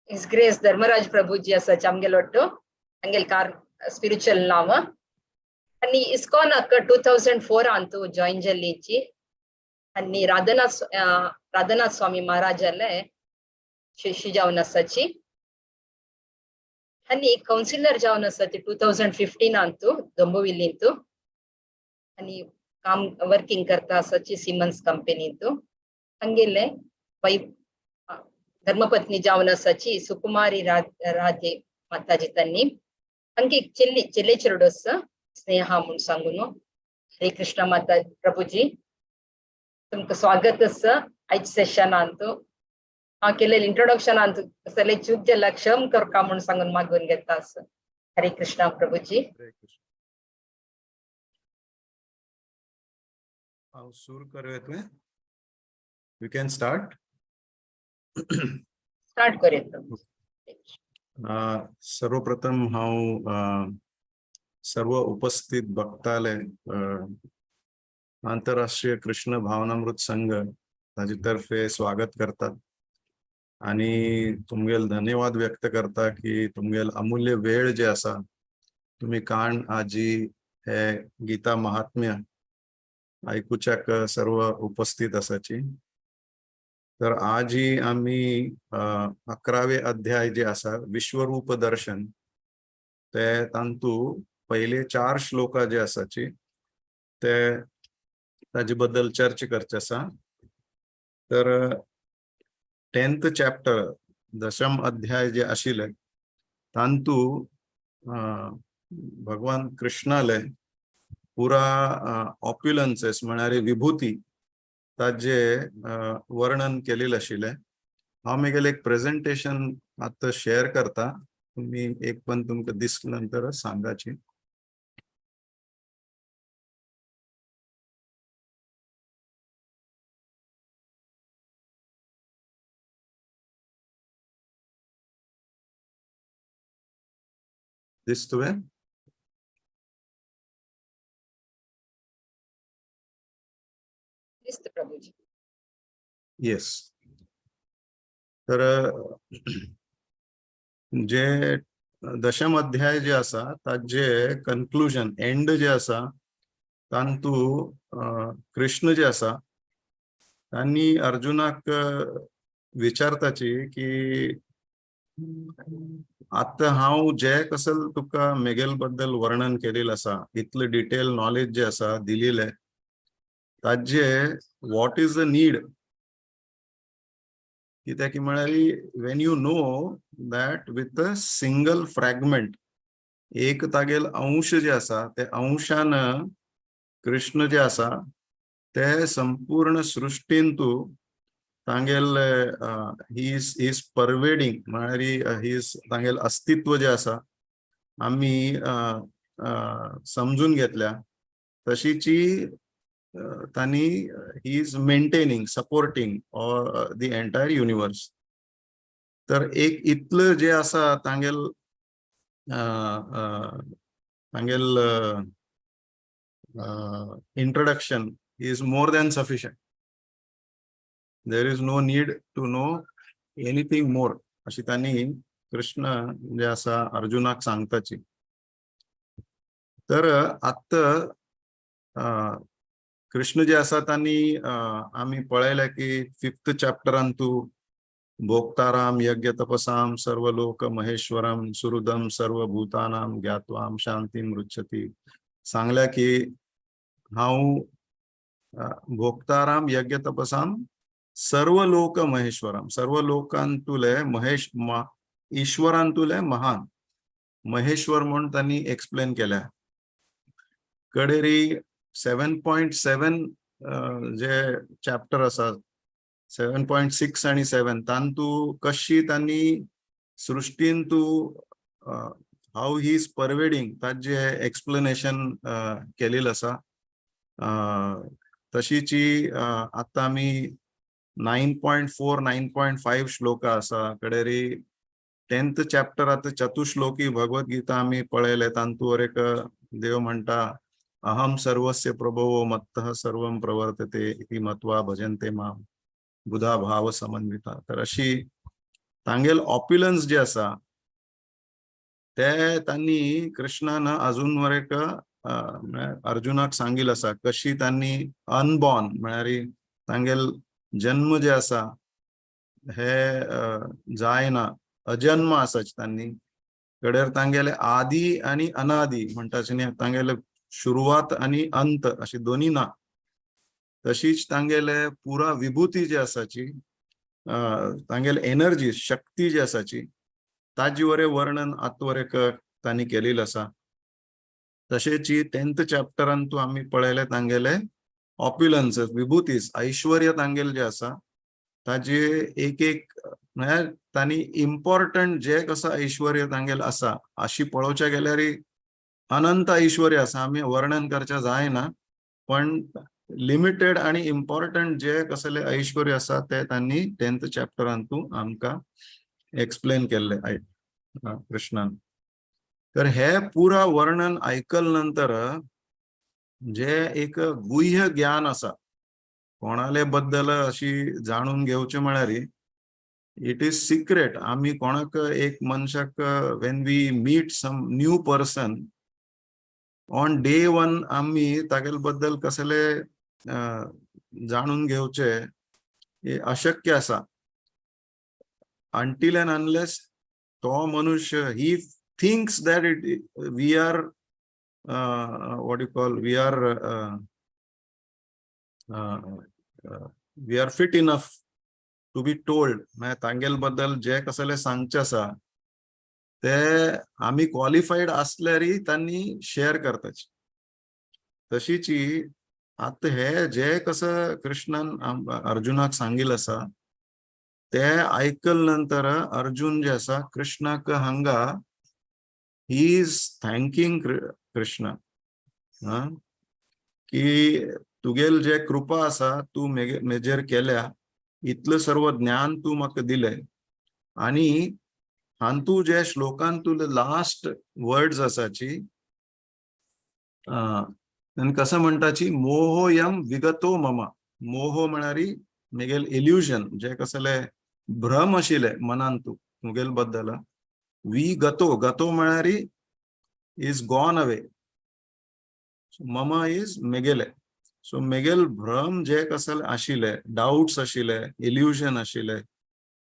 His grace Dharmaraj Prabhuji आसाची आमगेलो ಒಟ್ಟು ಹಂಗೆಲ್ ಕಾರ್ ಸ್ಪಿರಿಚುವಲ್ ನಾವ. आणि इस्कॉन अक्क 2004 ಅಂತು ಜಾಯಿನ್ ಜಲ್ಲಿಂಚಿ. आणि राधनाथ राधनाथ स्वामी महाराजाले शिष्य जावन आसाची. आणि कौन्सिलर जावन आसा 2015 अंतु डोंबिवलींतु. आणि काम वर्किंग करता आसाची सिमन्स कंपनींतु. हंगेले वै धर्मपत्नी जावन आसाची सुकुमारी राधे माताजी तन्नी. हंगे चेल्ली चेल्ले चेरडोस स्नेहा म्हूण सांगून. हरे कृष्ण माता प्रभुजी, तुमकां स्वागत आसा आयज सेशनांतु. हांव केलें इंट्रोडक्शन अंतु सगळे चूक जाल्यार क्षम करका म्हूण सांगून मागून घेता आसा. हरे कृष्ण प्रभुजी. हरे कृष्ण. हांव सुरू करूया तुवें. You can start. Start करूया प्रभू. सर्वप्रथम हांव सर्व उपस्थित भक्ताले आंतरराष्ट्रीय कृष्ण भावनामृत संघ ताजे तर्फे स्वागत करतात आणि तुमगेल धन्यवाद व्यक्त करता की तुमगेल अमूल्य वेळ जे आसा तुम्ही काण आजी हे गीता महात्म्य आयकुच्याक सर्व उपस्थित आसाची. तर आजही आम्ही 11वे अध्याय जे आसा विश्वरूप दर्शन ते तांतू पहिले 4 श्लोका जे आसाची ते ताजे बद्दल चर्चा करचे आसा. तर 10th chapter दशम अध्याय जे आशिल्ले तांतू भगवान कृष्णाले पुरा ऑप्युलन्सेस म्हळ्यार विभूती ताजे वर्णन केलेलं आशिल्लें. हांव म्हगेलें एक प्रेजेंटेशन आतां शेअर करता, तुमी एक पण तुमकां दिसले नंतर सांगाची. दिसत तुवें? दिसत प्रभुजी. येस. तर जे दशम अध्याय जे आसा ताजे कन्क्लुजन एंड जे आसा तांतू कृष्ण जे आसा तांणी अर्जुनाक विचारताची की आतां हांव जे कसल तुका मेगेल बद्दल वर्णन केलेलं आसा इतलें डिटेल नॉलेज जे आसा दिलेलें ताजे what is the need. कित्याक की म्हळ्यार when you know that with a single fragment एक तागेल अंश जे आसा ते अंशान कृष्ण जे आसा ते संपूर्ण सृष्टींतू तांगेल he is परवेडिंग म्हळ्यार he is तांगेल अस्तित्व जे आसा आमी समजून घेतल्या तशीची तांणी he is maintaining supporting or the entire universe. तर एक इतलं जे आसा तांगेल तांगेल introduction is more than sufficient. There is no need to know anything more अशी तांणी कृष्ण जे आसा अर्जुनाक सांगताची. तर आतां कृष्ण जे आसा तांणी आमी पळयलें की 5th चॅप्टरान तूं भोक्ताराम यज्ञ तपसाम सर्वलोक महेश्वरम सुहृदम सर्वभूतानाम ज्ञात्वाम शांतीम रुच्छती सांगल्या की हांव भोक्ताराम यज्ञ तपसाम सर्वलोक महेश्वरम सर्व लोकांतुले महेश ईश्वरांतुले महान महेश्वर म्हूण तांणी एक्सप्लेन केल्या. कडेरी 7.7 जे चॅप्टर आसा 7.6 आणि 7 तांतू कशी तांणी सृष्टीन तू how he is परवेडिंग ताजे एक्सप्लेनेशन केलेलं आसा. तशीची आतां आमी 9.4 9.5 श्लोक आसा. कडेरी 10th chapter आतां चतुश्लोकी भगवद्गीता आमी पळयले तांतूर एक देव म्हणटा अहम सर्वस्य प्रभवो मत्तः सर्वं प्रवर्तते इति मत्वा भजन्ते मां बुधा भाव समन्विता. तर अशी तांगेल ऑप्युलन्स जे आसा ते तांणी कृष्णान अजून वरेक म्हळ्यार अर्जुनाक सांगिल आसा कशी तांणी अनबॉर्न, म्हळ्यार तांगेल जन्म जे आसा हे जायना, अजन्म आसाच तांणी कडेर. तांगेले आदी आनी अनादी म्हणटाचे न्ही, तांगेले सुरवात आनी अंत अशी दोनी ना. तशीच तांगेले पुरा विभूती जे आसाची, तांगेले एनर्जी, शक्ती जी आसाची, ताजी वरे वर्णन आतवरेक तांणी केलेलं आसा. तशेंच 10th चॅप्टरान तूं आमी पळयले तांगेले ऑप्युलन्स, विभूतीस, ऐश्वर्य तांगेले जे आसा, ताजे एक एक, म्हळ्यार तांणी इम्पॉर्टंट जे कसो ऐश्वर्य तांगेले आसा, अशी पळोवच्या गेल्यार अनंत ऐश्वर्य आसा, आमी वर्णन करच्या जायना. पण लिमिटेड आणि इम्पॉर्टंट जे कसले ऐश्वर्य आसा ते तांणी 10th चॅप्टरान तूं आमकां एक्सप्लेन केल्ले कृष्णान. तर हे पुरा वर्णन आयकल नंतर जे एक गुह्य ज्ञान आसा कोणाले बद्दल अशी जाणून घेवचे म्हळ्यार it is secret. आमी कोणाक एक मनशाक, when we meet some new person on day one, आमी तागेले बद्दल कसले जाणून घेवचे हे अशक्य आसा, until and unless तो मनुष्य, he thinks that it we are what you call, we are fit enough to be told. म्हळ्यार तांगेल बद्दल जे कसले सांगचे आसा ते आमी क्वॉलिफाईड असल्यारय तांणी शेअर करताची. तशीच आतां हे जे कसं कृष्णान अर्जुनाक सांगिल आसा ते आयकल नंतर अर्जुन जे आसा कृष्णाक हांगा he is thanking Krishna की तुगेल जे कृपा आसा, तूं मेजेर केल्या, इतलं सर्व ज्ञान तूं म्हाका दिले. आणि हांतू जे श्लोकान तुले लास्ट वर्ड्स आसाची आनी कसं म्हणटाची, मोहोयम विगतो मम. मोह म्हळ्यार मेगेल इल्युजन, जे कसले भ्रम आशिल्ले मनान तूं तुगेल बद्दल, विगतो, गतो म्हळ्यार is gone away. मम is मेगेले. सो मेगेल भ्रम जे कसले आशिल्ले, डाउट्स आशिल्ले, इल्युजन आशिल्ले,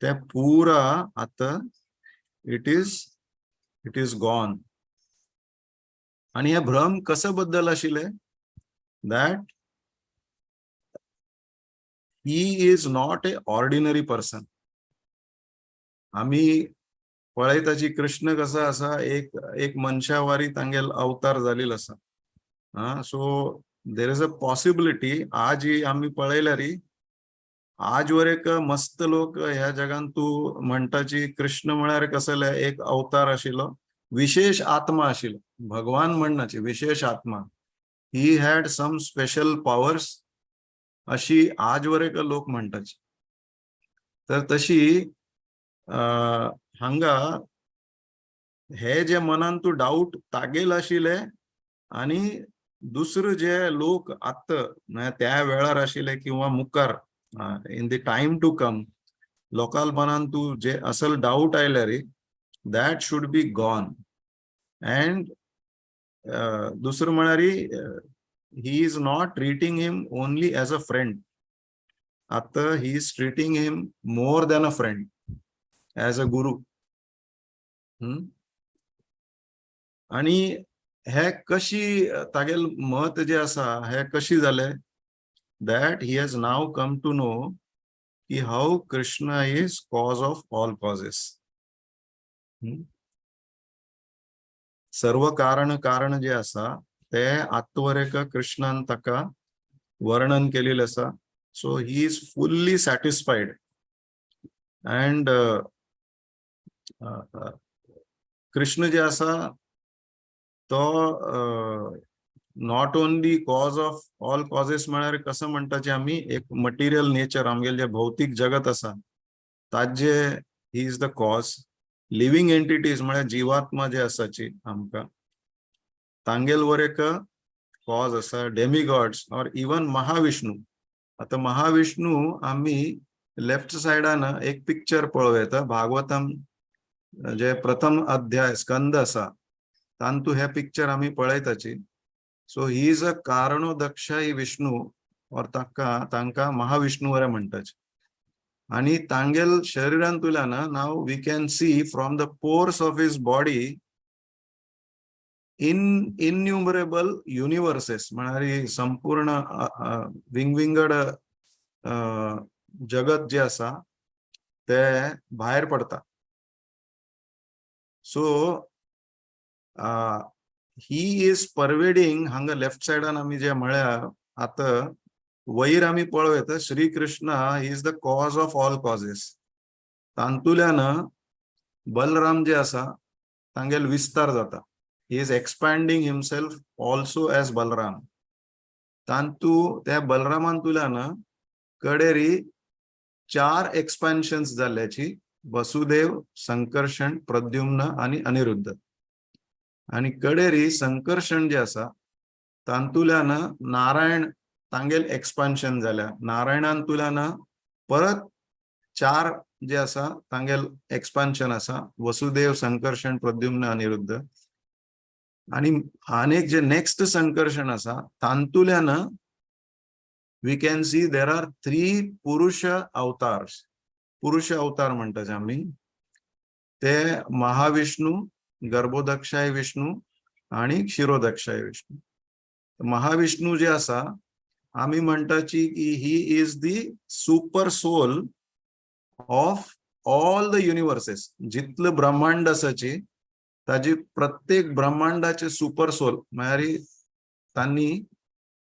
ते पुरा आतां it is gone. आणि हे भ्रम कसं बद्दल आशिल्ले? That he is not a ordinary person. आमी पळयताची कृष्ण कसो आसा, एक एक मनशावारी तांगेल अवतार जालेलो आसा. हा, so there is a possibility, आज ही आमी पळयल्यार आज वर एक मस्त लोक ह्या जगान तूं म्हणटाची कृष्ण म्हळ्यार कसले एक अवतार आशिल्लो, विशेष आत्मा आशिल्लो, भगवान म्हणनाची, विशेष आत्मा, he had some special powers, अशी आज वर एक लोक म्हणटाची. तर तशी हांगा हे जे मनान तूं डाऊट तागेल आशिल्ले आणि दुसरं जे लोक आत्ता म्हळ्यार त्या वेळार आशिल्ले किंवा मुखार in the time to come local मनान तूं जे असल डाऊट आयल्यार, that should be gone. And दुसरं म्हळ्यार he is not treating him only as a friend. आता he is treating him more than a friend, as a guru. आणि हे कशी तागेल मत जे आसा हे कशी जाले, that he has now come to know की how Krishna is cause of all causes. सर्व कारण कारण जे आसा ते आत्वरेक कृष्णान ताका वर्णन केलेलें आसा. So he is fully satisfied and Krishna जे आसा तो not only cause of all causes, म्हळ्यार कसं म्हणटाचे आमी एक मटेरियल नेचर, आमगेले जे भौतीक जगत आसा ताजे he is the cause. Living entities म्हळ्यार जिवात्मा जे आसाची आमकां तांगेल वर एक कॉज आसा, डेमिगॉड्स और इवन महाविष्णू. आता महाविष्णू आमी लेफ्ट सायडान एक पिक्चर पळोवं येता. भागवतम जे प्रथम अध्याय स्कंद आसा तांतू हे पिक्चर आमी पळयताची. So he is a Karanodakshayi Vishnu और ताका तांकां महाविष्णू वरे म्हणटाचे. आणि तांगेल शरीरांतुल्यान now we can see from the pores of his body in innumerable universes, म्हळ्यार संपूर्ण विंगविंगड जगत जे आसा ते भायर पडता. So he is pervading. हांगा लेफ्ट सायडान आमी जे म्हळ्या आतां वयर आमी पळोवं येता, Shri Krishna is the cause of all causes. तांतुल्यान Balram जे आसा तांगेल विस्तार जाता. He is expanding himself also as Balram. तांतू त्या बलरामांतुल्यान कडेरी चार एक्सपान्शन्स जाल्ल्याची, वसुदेव, संकर्षण, प्रद्युम्न आणि अनिरुद्ध. आणि कडेरी संकर्षण जे आसा तांतुल्यान नारायण तांगेल एक्सपान्शन जाल्या. नारायणांतुल्यान परत चार जे आसा तांगेल एक्सपान्शन आसा, वसुदेव, संकर्षण, प्रद्युम्न, अनिरुद्ध. आणि अनेक जे नेक्स्ट संकर्षण आसा तांतुल्यान we can see there are three पुरुष अवतार. पुरुष अवतार म्हणटाचे आमी ते महाविष्णू, गर्भोदक्षाय विष्णू आणि क्षीरोदक्षाय विष्णू. महाविष्णू जे आसा आमी म्हणटाची की he is the super soul of all the universes. जितलं ब्रह्मांड आसाची ताजी प्रत्येक ब्रह्मांडाचे सुपर सोल म्हळ्यार तांणी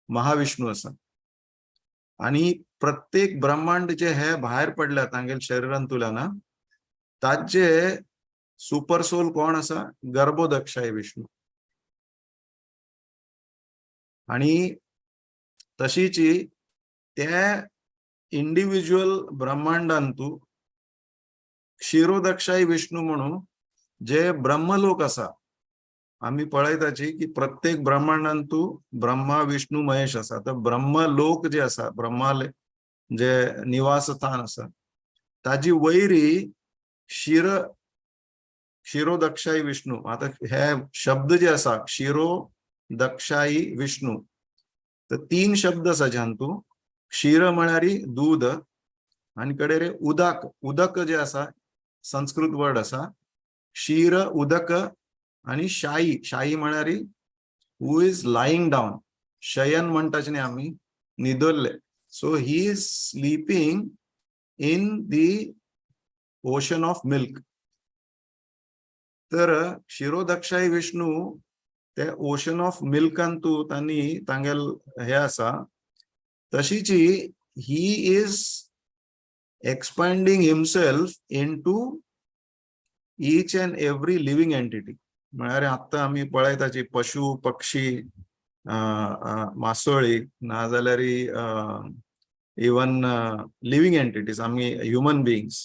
महाविष्णू आसा. आणि प्रत्येक ब्रह्मांड जे हे भायर पडल्या तांगेल शरीरांतुल्यान ताजे सुपर सोल कोण आसा? गर्भोदक्षाय विष्णू. आणि तशीची त्या इंडिव्हिज्युअल ब्रह्मांडांतू क्षीरोदक्षाई विष्णू म्हणून जे ब्रह्मलोक आसा, आमी पळयताची की प्रत्येक ब्रह्मांडांतू ब्रह्मा, विष्णू, महेश आसा. तर ब्रह्मलोक जे आसा, ब्रह्माले जे निवासस्थान आसा, ताजी वयरी क्षीरोदक्षाई विष्णू. आता हे शब्द जे आसा क्षीरोदक्षाई विष्णू, तर तीन शब्द आसा ज्यांतू क्षीर म्हळ्यार दूध आणि कडे रे उदक, उदक जे आसा संस्कृत वर्ड आसा क्षीर उदक. आणि शाई, शाई म्हळ्यार हु is lying down, शयन म्हणटाचे न्ही आमी, न्हिदल्ले. So he is sleeping in the ocean of milk. तर क्षीरोदक्षाई विष्णू ते ओशन ऑफ मिल्कांतू तांणी तांगेल हे आसा. तशीची he is expanding himself into each and every living entity. म्हळ्यार आत्तां आमी पळयताची पशु पक्षी, मासोळी, नाजाल्यार इवन लिव्हिंग एंटिटीज, आमी ह्युमन बिंग्स,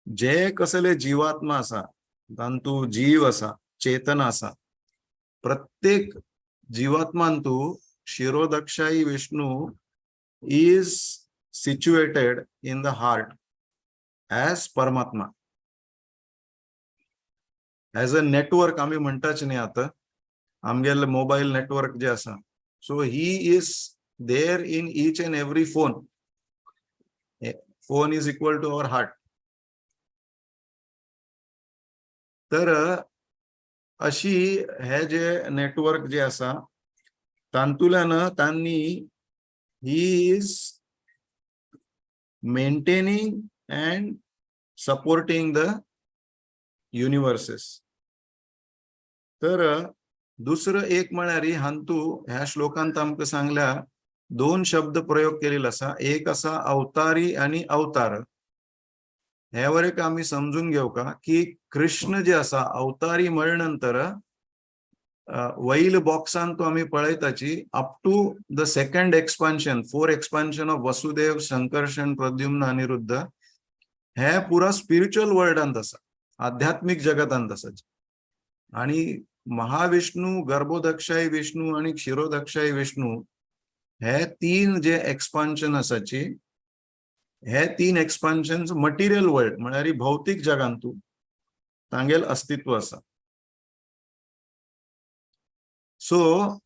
जे कसले जीवात्मा आसा, तांतू जीव आसा, चेतन आसा, प्रत्येक जीवात्मांतू Kshirodakshayi Vishnu is situated in the heart as paramatma, as a network. आमी म्हणटाच न्ही आतां आमगेले मोबायल नेटवर्क जे आसा, so he is there in each and every phone. Phone is equal to our heart. तर अशी हे जे नेटवर्क जे आसा तांतुल्यान तांणी he is maintaining and supporting the universes. तर दुसरं एक म्हळ्यार हांतू ह्या श्लोकांत आमकां सांगल्या दोन शब्द प्रयोग केलेलो आसा. एक आसा अवतारी आणि अवतार. हे वर आमी समजून घेवका की कृष्ण जे आसा अवतारी म्हळ्या नंतर वैल बॉक्सान तो आमी पळयताची up to the second expansion, four expansion of Vasudev, Sankarshan, Pradyumna, Aniruddha, हे पुरा स्पिरिच्युअल वर्ल्डांत आसा, आध्यात्मिक जगतांत आसा. आणि महाविष्णू, गर्भोदक्षाई विष्णू आणि क्षीरोदक्षाई विष्णू हे तीन जे एक्सपान्शन आसाची हे तीन एक्सपान्शन मटेरियल वर्ल्ड म्हळ्यार भौतीक जगांतू तांगेल अस्तित्व आसा. सो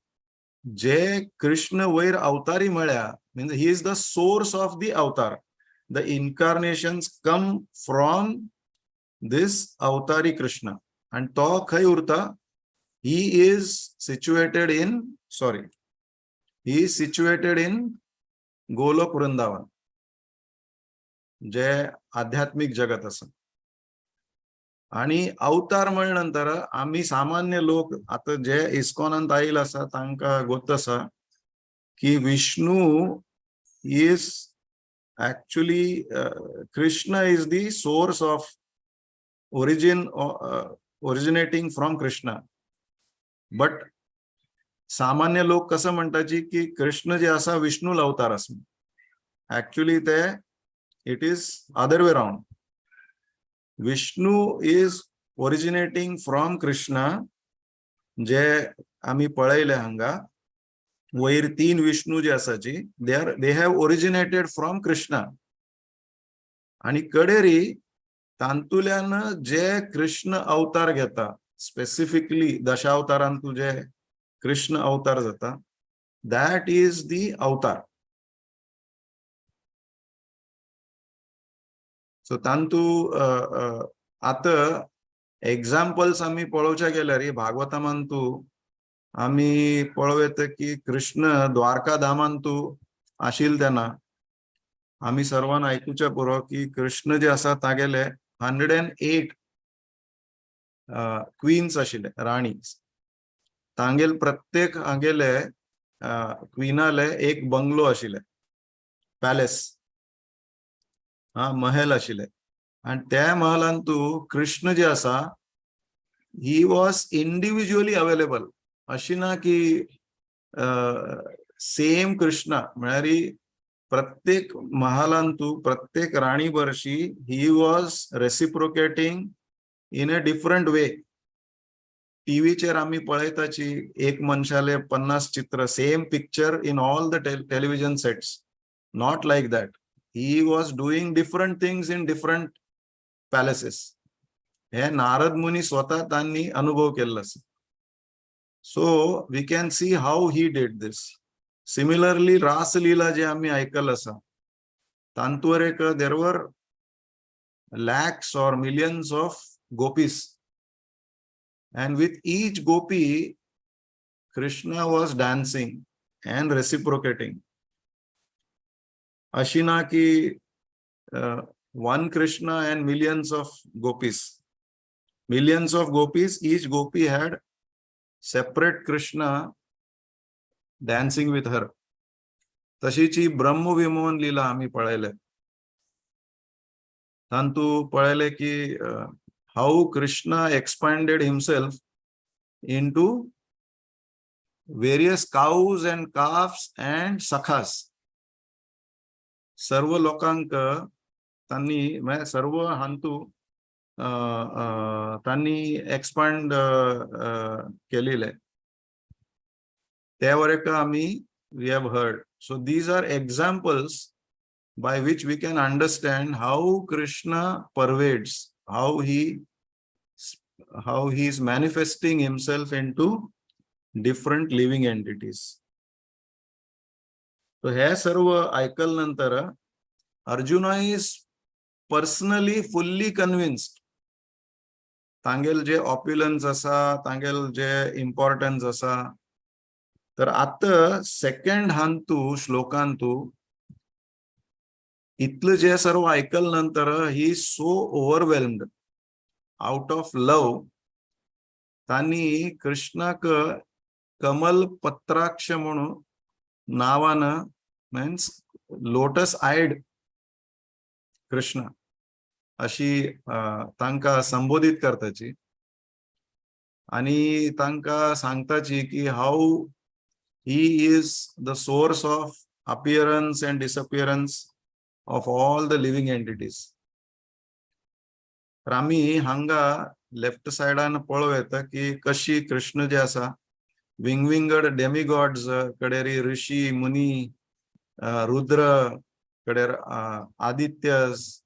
जे कृष्ण वयर अवतारी म्हळ्या, means he is the source of the avatar. The incarnations come from this avatari Krishna. आणि तो खंय उरता? He is situated in, sorry, he is situated in Golok Vrindavan, जे आध्यात्मिक जगत आसा. आणि अवतार म्हणले नंतर आमी सामान्य लोक आता जे इस्कॉनांत आयल आसा तांकां गोत आसा की Vishnu is actually, Krishna is the source of origin, originating from Krishna. But सामान्य लोक कसं म्हणटाची की कृष्ण जे आसा विष्णू अवतार आसा. ऍक्च्युली ते it is other way round. Vishnu is originating from Krishna. जे आमी पळयले हांगा वयर तीन विष्णू जे आसाची, they have originated from Krishna. आणि कडेरी तांतुल्यान जे कृष्ण अवतार घेता, स्पेसिफिकली दशावतारान तुजे कृष्ण अवतार जाता, that is the avatar. So तांतू आतां एग्जाम्पल्स आमी पळोवच्या गेल्यार भागवतामान तूं आमी पळोवं येता की कृष्ण द्वारका धामान तूं आशिल्ले तेन्ना आमी सर्वान आयकुच्या पुरो की कृष्ण जे आसा तागेले 108 क्वीन्स आशिल्ले, राणी. तांगेल प्रत्येक हागेले क्विनाले एक बंगलो आशिल्ले, पॅलेस, हा महल आशिल्ले. आणि त्या महलान तूं कृष्ण जे आसा, he was individually available. अशी ना की सेम कृष्णा, म्हळ्यार प्रत्येक महालान तूं प्रत्येक राणी बरशी he was reciprocating in a different way. टीव्हीचेर आमी पळयताची एक मनशाले 50 चित्र, same picture in all the television sets. Not like that. He was doing different things in different palaces. हे नारद मुनी स्वतः त्यांनी अनुभव केल्लो आसा. So we can see how he did this. Similarly, Raslila जे आमी आयकल आसा, तांतूर एक there were lakhs or millions of gopis, and with each gopi Krishna was dancing and reciprocating. अशी ना की one Krishna and millions of gopis. Millions of gopis, each gopi had separate Krishna dancing with her. तशीच ही ब्रह्मविमोहन लीला आम्ही पळयले. तांतू पळयले की how Krishna expanded himself into various cows and calves and sakhas. सर्व लोकांक त्यांनी म्हणजे सर्व हांतू त्यांनी एक्सपांड केलेले त्यावर एक आम्ही we have heard. So these are examples by which we can understand how Krishna pervades, how he is manifesting himself into different living entities. So हे सर्व ऐकल्यानंतर Arjuna is personally fully convinced. तांगेल जे ऑप्युलन्स आसा, तांगेल जे importance आसा. तर आता second हांतू श्लोकांतू इतलं जे सर्व ऐकल नंतर he so overwhelmed out of love, तांणी कृष्णाक कमल पत्राक्ष म्हणून नावानं, मीन्स लोटस आयड कृष्ण अशी तांकां संबोधित करताची आणि तांकां सांगताची की how he is the source of appearance and disappearance of all the living entities. तर आमी हांगा लेफ्ट सायडान पळोवं येता की कशी कृष्ण जे आसा विंगविंगड डेमिगॉड्स कडेरी, ऋषी मुनी, रुद्र. कडेर आदित्यस,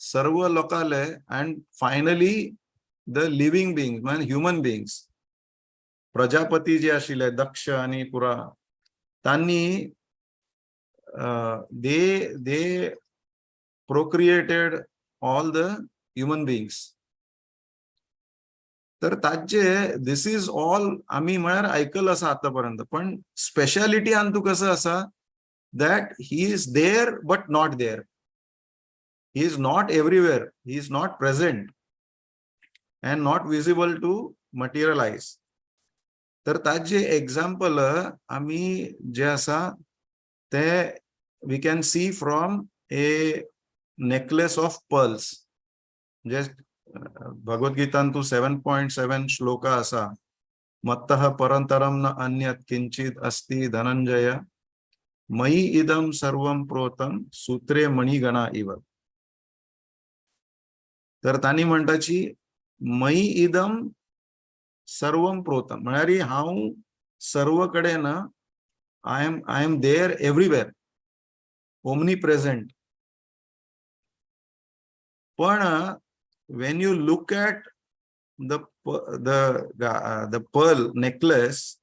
सर्व लोकाले and finally the living beings, म्हणजे ह्युमन बिंग्स, प्रजापती जे आशिल्ले दक्ष आनी पुरा, तांणी they procreated all the human beings. तर ताचे this is all आमी म्हळ्यार आयकल आसा आतापर्यंत, पण स्पेशालिटी अंतू कसं आसा that he is there but not there, he is not everywhere, he is not present and not visible to material eyes. तर ताजे एक्झाम्पल आमी जे आसा ते we can see from a necklace of pearls. म्हणजे भगवद्गीतान तू 7.7 श्लोका आसा, मत्तः परंतरम न अन्यत किंचित अस्ति धनंजय मयि इदं सर्वं प्रोतं सूत्रे मणिगणा इव. तर तांणी म्हणटाची मयि इदं सर्वं प्रोतं, म्हळ्यार हांव सर्व कडेन, I am there everywhere, omnipresent. पण when you look at the pearl necklace,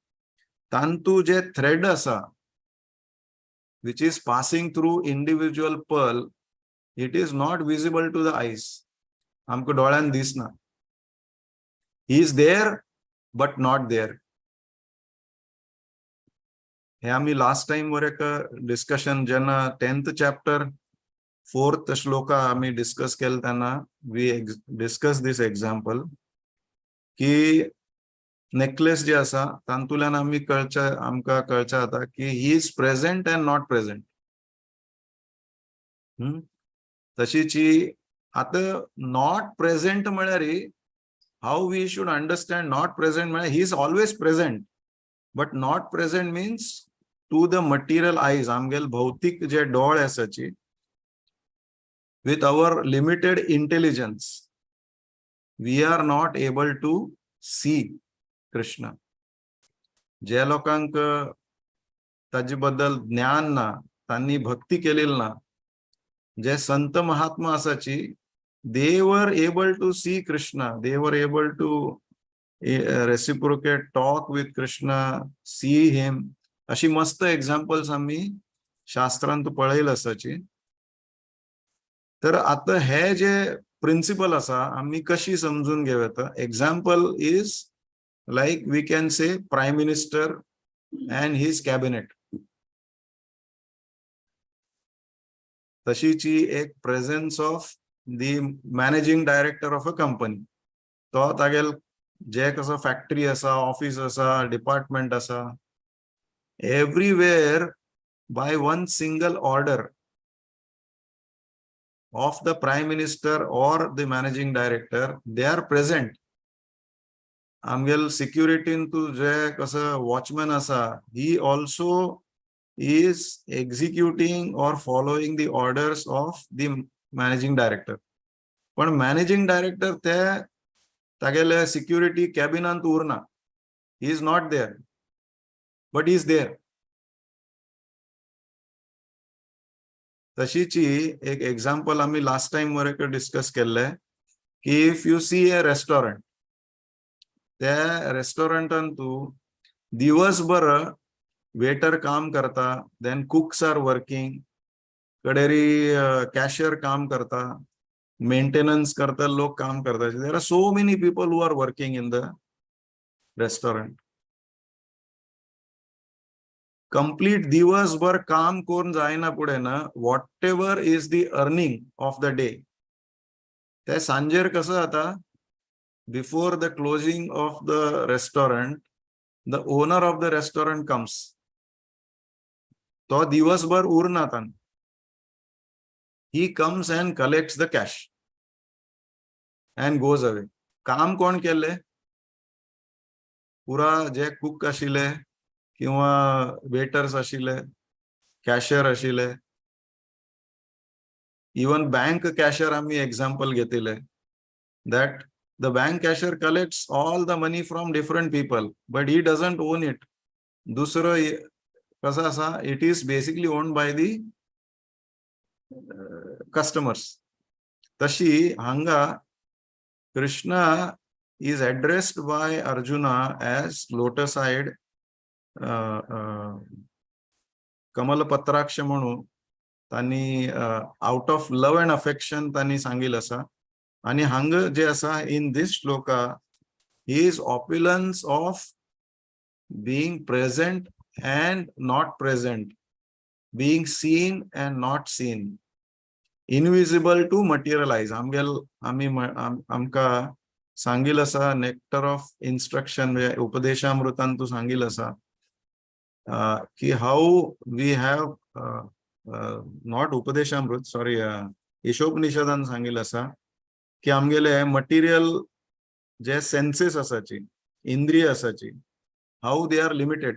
तांतू J thread आसा which is passing through individual pearl, it is not visible to the eyes. आमकां डोळ्यान दिसना. He is there but not there. हे आमी last time वर एक discussion जेन्ना 10th chapter 4th shloka आमी discuss केले तेन्ना we discuss this example की नेकलेस जे आसा तातूंतल्यान आमी कळचे, आमकां कळचें जाता की he is present and not present. तशीच ही आतां not present म्हळ्यार how we should understand not present म्हळ्यार he is always present, but not present means to the material eyes, आमगेले भौतीक जे डोळे आसाची, with our limited intelligence we are not able to see Krishna. जे लोकांक ताजे बद्दल ज्ञान ना, तांणी भक्ती केलेली ना, जे संत महात्मा आसाची, they were able to see Krishna, they were able to reciprocate, talk with Krishna, see him. अशी मस्त एक्झाम्पल्स आमी शास्त्रांत पळयले आसाची. तर आता हे जे प्रिन्सिपल आसा आमी कशी समजून घेवं येता. Example is like we can say prime minister and his cabinet. तशीच ही एक presence of the managing director of a company. तो तागेल जे कसो फॅक्टरी आसा, ऑफिस आसा, डिपार्टमेंट आसा, everywhere by one single order of the prime minister or the managing director, they are present. आमगेल सिक्युरिटीन तू जे कसं वॉचमॅन आसा, he also is executing or following the orders of the managing director. पण managing director ते तागेले security कॅबिनांत उरना, he is not there but is there. तशीच ही एक एक्झाम्पल आमी लास्ट टाइम वर डिस्कस केल्ले की if you see a restaurant, त्या रेस्टॉरंटान तूं दिवसभर वेटर काम करता, then cooks are working, कडेरी cashier काम करता, मेंटेनन्स करता, लोक काम करता. There are so many people who are working in the restaurant. Complete दिवसभर काम करून जायना फुडें ना, whatever is the earning of the day, ते सांजेर कसं जाता, before the closing of the restaurant, the owner of the restaurant comes. तो दिवसभर उरना तान, he comes and collects the cash and goes away. काम कोण केले? पुरा जे कुक आशिल्ले किंवा वेटर्स आशिल्ले, कॅशियर आशिल्ले, इवन बँक कॅशियर आमी example घेतिले that the bank cashier collects all the money from different people, but he doesn't own it. दुसरं कसं आसा, it is basically owned by the customers. तशी हांगा Krishna is addressed by Arjuna as lotus eyed कमलपत्राक्ष म्हणून तांणी out of love and affection तांणी सांगिल आसा. आणि हांगा जे आसा, in this shloka, his opulence of being present and not present, being seen and not seen, invisible to material eyes. आमगेल आमी आमकां सांगिल आसा, नेक्टर ऑफ इन्स्ट्रक्शन म्हणजे उपदेशामृतान तूं सांगिल आसा की how we have, not Upadeshamrita, sorry, ईशोपनिषदान सांगिल आसा की आमगेले मटेरियल जे सेन्सेस आसाची, इंद्रिय आसाची, how they are limited.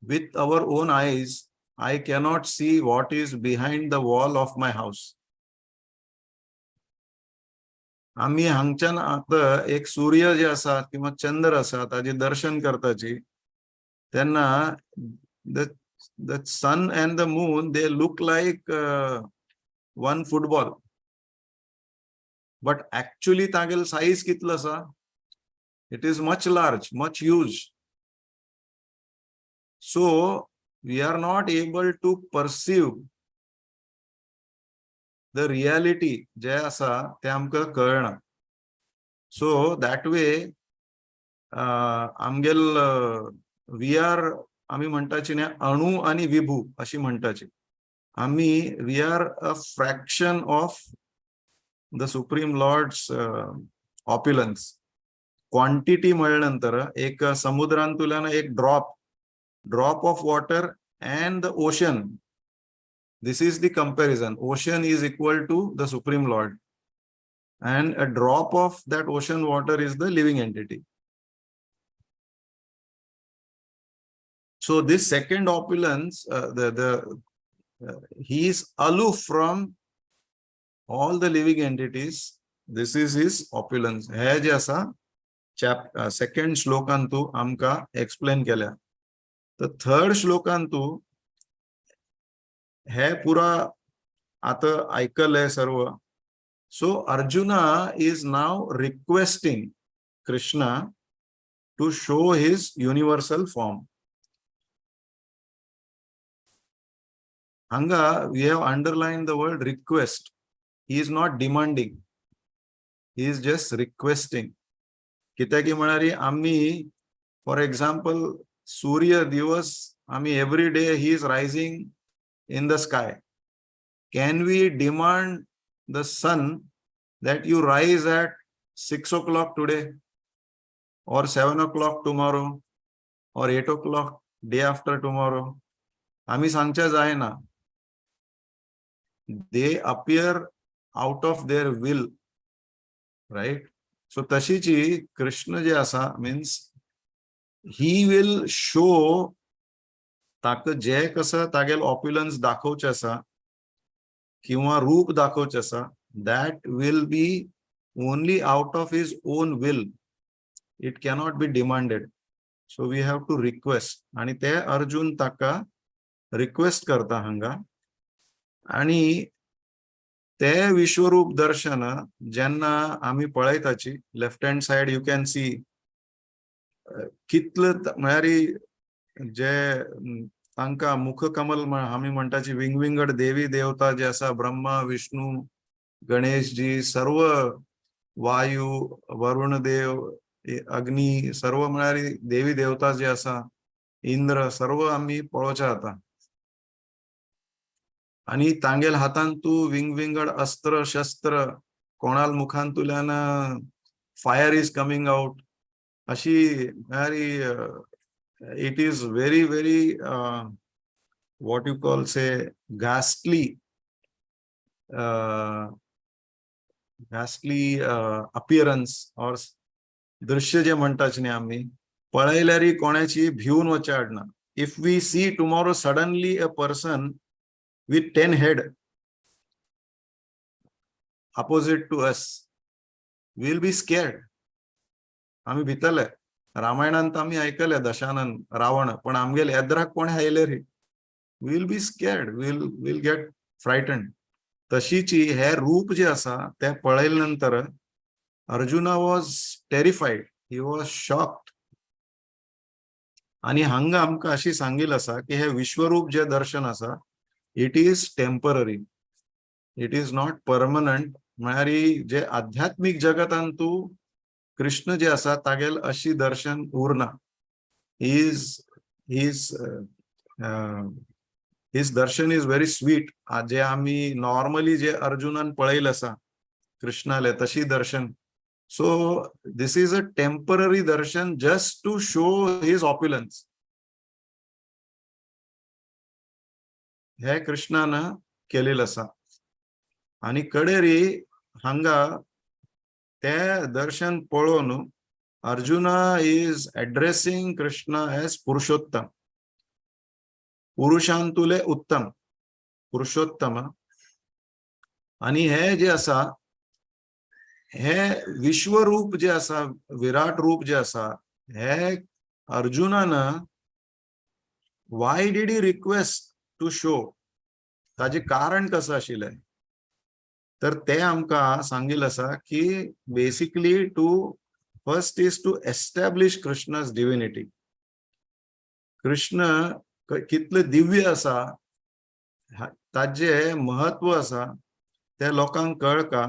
With our own eyes, I cannot see what is behind the wall of my house. आम्ही हांगच्यान आतां एक सूर्य जे आसा किंवा चंद्र आसा ताजे दर्शन करताची तेन्ना the sun and the moon, they look like one football, but actually तागेल साईज कितलो आसा? It is much large, much huge. So we are not able to perceive the reality. जे आसा ते आमकां कळना. सो that way आमगेल we are, आमी म्हणटाची न्ही, अणु आनी विभू अशी म्हणटाची आमी. We are a fraction of the Supreme Lord's opulence. Quantity म्हणल्या नंतर एक समुद्रांतल्यान एक drop of water and the ocean, this is the comparison. Ocean is equal to the Supreme Lord and a drop of that ocean water is the living entity. So this second opulence, the he is aloof from all the living entities. This is his opulence. हे जे आसा, chap second श्लोकांतू आमकां explain केल्या. तर third श्लोकांतू हे पुरा आता ऐकलंय सर्व. So Arjuna is now requesting Krishna to show his universal form. हांगा we have underline the word "request". He is not demanding, he is just requesting. कित्याक म्हळ्यार आमी फॉर एक्झाम्पल सूर्य दिवस आमी every day he is rising in the sky. Can we demand the sun that you rise at 6 o'clock today or 7 o'clock tomorrow or 8 o'clock day after tomorrow? आमी सांगचे जायना. They appear out of their will, right? So तशीची Krishna जे आसा, means he will show ताका जे कसं तागेल ऑप्युलन्स दाखोवचें आसा किंवा रूप दाखोवचें आसा, that will be only out of his own will. It cannot be demanded. So we have to request. आणि ते अर्जुन ताका रिक्वेस्ट करता हांगा. आणि ते विश्वरूप दर्शन जेन्ना आमी पळयताची, left hand side you can see कितले म्हळ्यार जे तांकां मुखकमल आमी म्हणटाची, विंगविंगड देवी देवता जे आसा, ब्रह्मा, विष्णू, गणेशजी, सर्व वायू, वरुण देव, अग्नी, सर्व म्हळ्यार देवी देवता जे आसा, इंद्र, सर्व आमी पळोवचे जाता. आणि तांगेल हातान तूं विंगविंगड अस्त्र शस्त्र, कोणाल मुखांतुल्यान fire is coming out, अशी म्हळ्यार it is very very, what you call, say, ghastly appearance or दृश्य जे म्हणटाच न्ही, आमी पळयल्यार कोणाची भिवन वचचे हाडना. If we see tomorrow suddenly a person with 10 head opposite to us, we'll be scared. आम्ही भितले. रामायणांत आम्ही ऐकले दशानन, रावण, पण आमगेले एद्राक कोण आयले रे? Will be scared, will get frightened. तशीची हे रूप जे आसा ते पळयले नंतर Arjuna was terrified, he was shocked. आणि हांगा आमकां अशी सांगिल आसा की हे विश्वरूप जे दर्शन आसा, it is temporary, it is not permanent. म्हळ्यार जे आध्यात्मीक जगतान तूं कृष्ण जे आसा तागेल अशी दर्शन उरना. His darshan is very sweet. जे आमी नॉर्मली जे अर्जुनान पळयलं आसा कृष्णाले तशी दर्शन. So this is a temporary darshan, just to show his opulence. हे कृष्णान केलेलं आसा. आणि कडेरी हांगा ते दर्शन पळोवन Arjuna is addressing Krishna as Purushottam, पुरुषांतुले उत्तम पुरुषोत्तम. आणि हे जे आसा, हे विश्वरूप जे आसा, विराट रूप जे आसा, हे अर्जुनान why did he request to show, ताजे कारण कसं आशिल्लें, तर ते आमकां सांगिल्लें आसा की basically to first is to establish Krishna's divinity. Krishna कितले दिव्य आसा, ताजें महत्व आसा ते लोकांक कळका,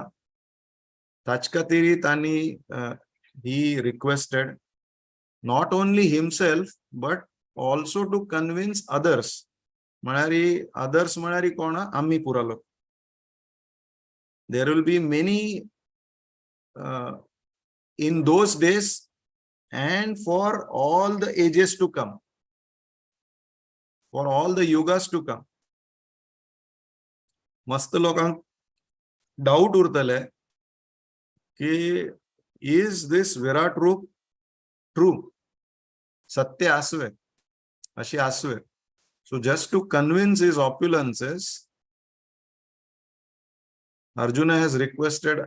ताचे खातीर तांणी he requested not only himself but also to convince others. म्हळ्यार अदर्स म्हळ्यार कोण? आमी पुरा लोक. There will be many in those days and for all the ages to come, for all the yugas to come. मस्त लोकांक doubt उरतले की is this Virat roop true, सत्य आसवे, अशी आसवे. So just to convince his opulences, Arjuna has requested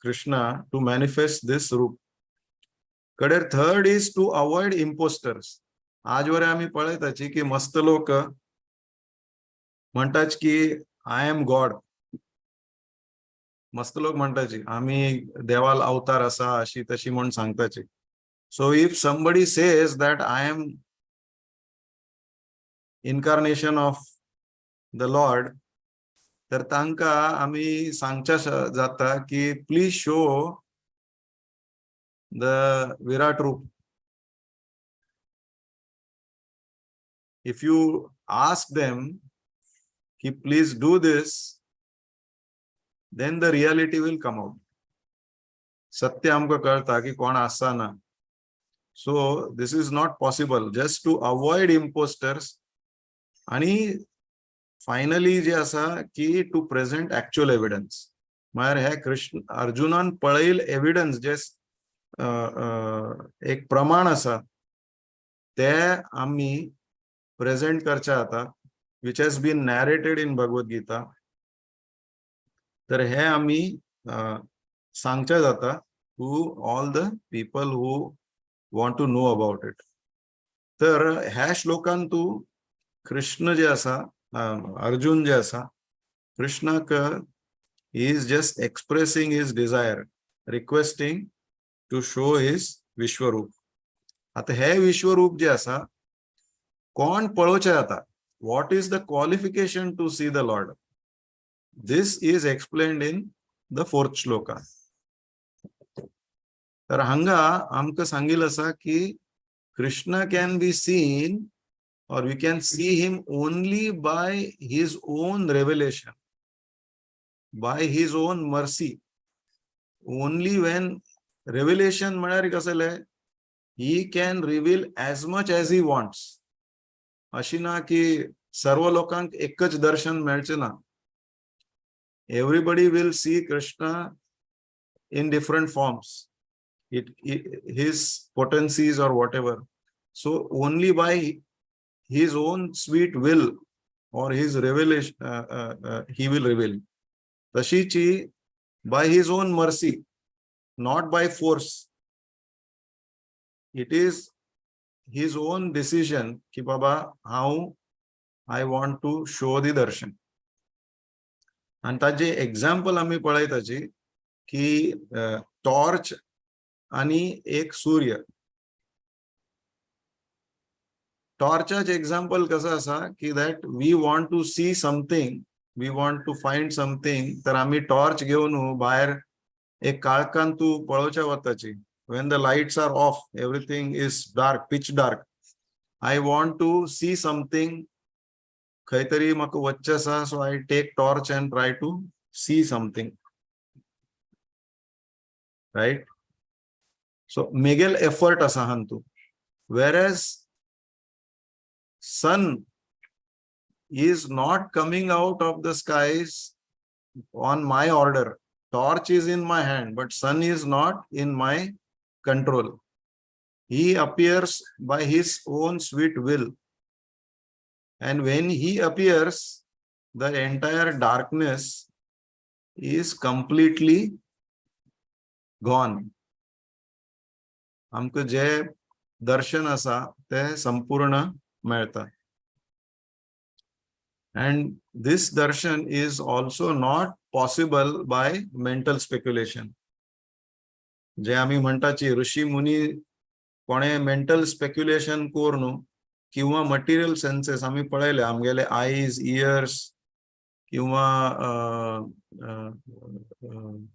Krishna to manifest this roop. कडेर third is to avoid imposters. आज वरे आम्ही पळयताची की मस्त लोक म्हणटात की I am God. मस्त लोक म्हणटाची आम्ही देवाल अवतार आसा, अशी तशी म्हूण सांगताची. So if somebody says that I am incarnation of the Lord, तर तांकां आमी सांगच्या जाता की please show the Virat roop. If you ask them की please do this, then the reality will come out. सत्य आमकां कळटा की कोण आसा ना. So this is not possible, just to avoid imposters. आणि फायनली जे आसा की टू प्रेझेंट एक्च्युअल एव्हिडन्स. म्हळ्यार हे कृष्ण अर्जुनान पळयल एव्हिडन्स जे एक प्रमाण आसा ते आमी प्रेझेंट करचे आता, which has been narrated in Bhagavad Gita. तर हे आमी सांगचे जाता to all the people who want to know about it. तर ह्या श्लोकान तूं कृष्ण जे आसा, अर्जुन जे आसा, कृष्णाक is just expressing his desire, requesting to show his Vishwaroop. आता हे विश्वरूप जे आसा, कोण पळोवचें जाता, what is the qualification to see the Lord, this is explained in the fourth shloka. तर हांगा आमकां सांगिल्लें आसा की Krishna can be seen or we can see him only by his own revelation, by his own mercy. Only when revelation म्हळ्यार कसलें, he can reveal as much as he wants. अशी ना की सर्व लोकांक एकच दर्शन मेळचें ना. Everybody will see Krishna in different forms, it his potencies or whatever. So only by his own sweet will or his revelation he will reveal. तशीची by his own mercy, not by force. It is his own decision की बाबा हांव I want to show the darshan. आनी ताजे example आमी पळयताची की torch आनी एक सूर्य. टॉर्चाचे example कसं आसा की that we want to see something, we want to find something, तर आमी टॉर्च घेवन भायर एक काळखान तूं पळोवच्या वताची. When the lights are off, everything is dark, pitch dark, I want to see something, खंय तरी म्हाका वच्चें आसा, so I take torch and try to see something, right? So मेगेल effort आसा हातूंत. Whereas sun is not coming out of the skies on my order. Torch is in my hand, but sun is not in my control. He appears by his own sweet will. And when he appears, the entire darkness is completely gone. आमकां जे दर्शन आसा ते संपूर्ण मेळता. And this darshan is also not possible by mental speculation. जे आमी म्हणटाची ऋषी मुनी कोणे mental speculation करून किंवा मटेरियल सेन्सेस आमी पळयले, आमगेले आयज, इयर्स किंवा अं, अं, अं,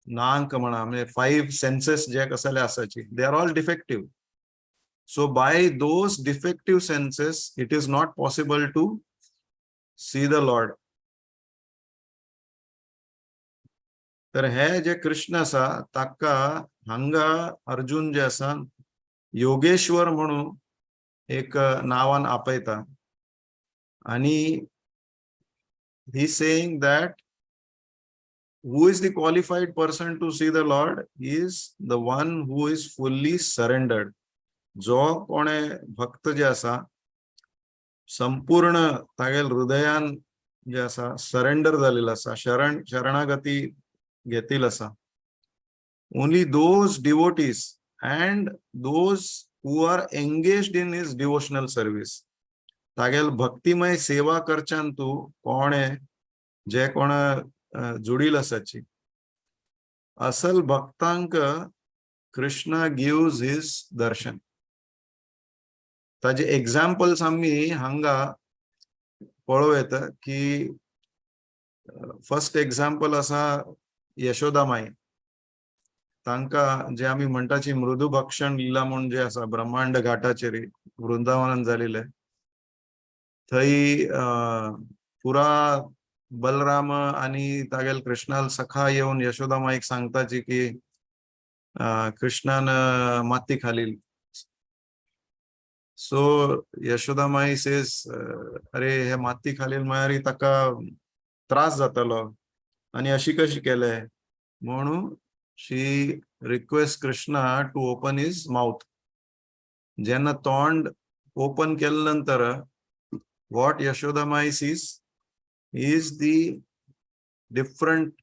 नाक म्हणा, म्हणजे फाईव्ह सेन्सेस जे कसले आसाची, they are all defective. So by those defective senses, it is not possible to see the Lord. तर हे जे कृष्ण आसा ताका हांगा अर्जुन जे आसा योगेश्वर म्हणून एक नावान आपयता आणि he saying that who is the qualified person to see the Lord is the one who is fully surrendered. जो कोणे भक्त जे आसा संपूर्ण तागेल हृदयान जे आसा सरेंडर जालेलो आसा, शरणागती घेतील आसा. Only those devotees and those who are engaged in his devotional service, तागेल भक्तिमय सेवा करच्यान तूं कोणे जे कोण जुडील आसाची असल भक्तांक कृष्णा गिव्स his दर्शन. ताजे एक्झाम्पल्स आमी हांगा पळोवं येता की फर्स्ट एक्झाम्पल आसा यशोदा माई. तांकां जे आमी म्हणटाची मृदू भक्षण लिला म्हूण जे आसा ब्रह्मांड घाटाचेर वृंदावनान जालेले, थंय पुरा बलराम आणि तागेल कृष्णाल सखा येवन यशोदा माईक सांगताची की कृष्णान माती खाली. सो यशोदा माई सेज, अरे हे माती खालील म्हळ्यार ताका त्रास जातलो आणि अशी कशी केले म्हणून she request Krishna to open his mouth. जेन्ना तोंड ओपन केल्या नंतर what Yashoda Mai sees is the different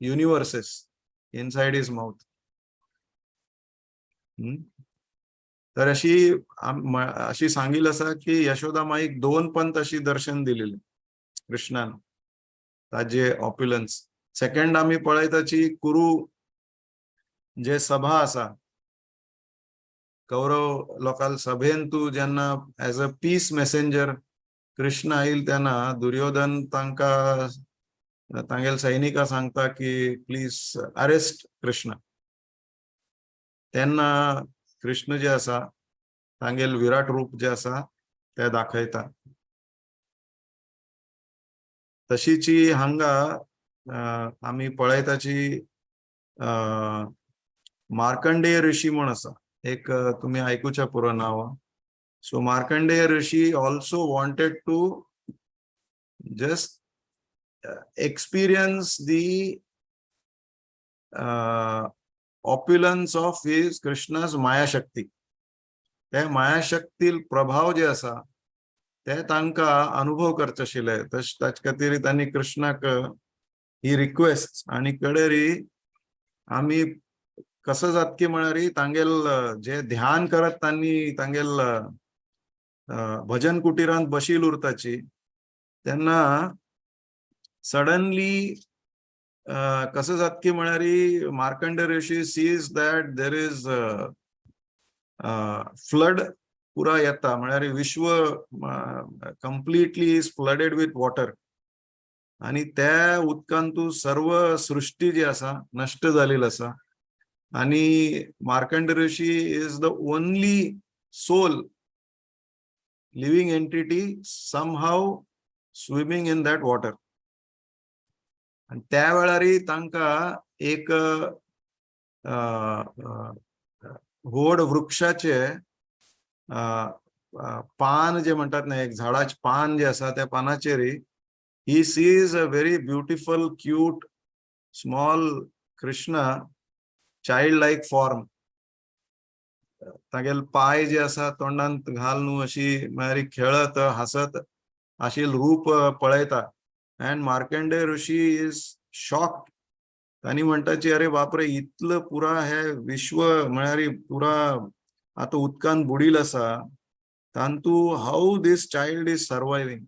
universes inside his mouth. तर अशी अशी सांगील आसा की यशोदा माईक दोन पण तशी दर्शन दिलेले कृष्णान ताजे ऑप्युलन्स. सेकंड आमी पळयताची कुरु जे सभा आसा, कौरव लोकाल सभेन तूं जेन्ना as a peace messenger Krishna आयल तेन्ना दुर्योधन तांकां तांगेल सैनिकां सांगता की प्लीज अरेस्ट कृष्ण. तेन्ना कृष्ण जे आसा तांगेल विराट रूप जे आसा ते दाखयता. तशीची हांगा आमी पळयताची मार्कंडेय ऋषी म्हूण आसा एक, तुमी आयकुच्या पुरो नांव. So Markandeya Rishi also wanted to just experience the opulence of his Krishna's Maya Shakti. ते मायाशक्तील प्रभाव जे आसा ते तांकां अनुभव करचे आशिल्ले. तश ताचे खातीर तांणी कृष्णाक ही रिक्वेस्ट आनी कडेरी आमी कसं जातकी म्हळ्यार तांगेल जे ध्यान करत तांणी तांगेल भजन कुटीरांत बशील उरताची तेन्ना सडनली कसं जातकी म्हळ्यार Markande Rishi sees that there is flood पुरा येता, म्हळ्यार विश्व completely is flooded with water आणि त्या उदकांतू सर्व सृष्टी जी आसा नष्ट झालेली आसा. आणि Markande Rishi is the only soul living entity somehow swimming in that water. आणि त्या वेळारी तांकां एक व्हड वृक्षाचे पान जे म्हणटात ना, एक झाडाचे पान जे आसा त्या पानाचेर he sees a very beautiful cute small Krishna child like form. तागेले पाय जे आसा तोंडांत घाल न्हू अशी म्हळ्यार खेळत हांसत आशिल्लें रूप पळयता. And Markandeya Rishi is shocked. तांणी म्हणटाची अरे बापरे, इतलं पुरा हे विश्व म्हळ्यार पुरा आतां उदकान बुडील आसा, तांतू how this child is surviving.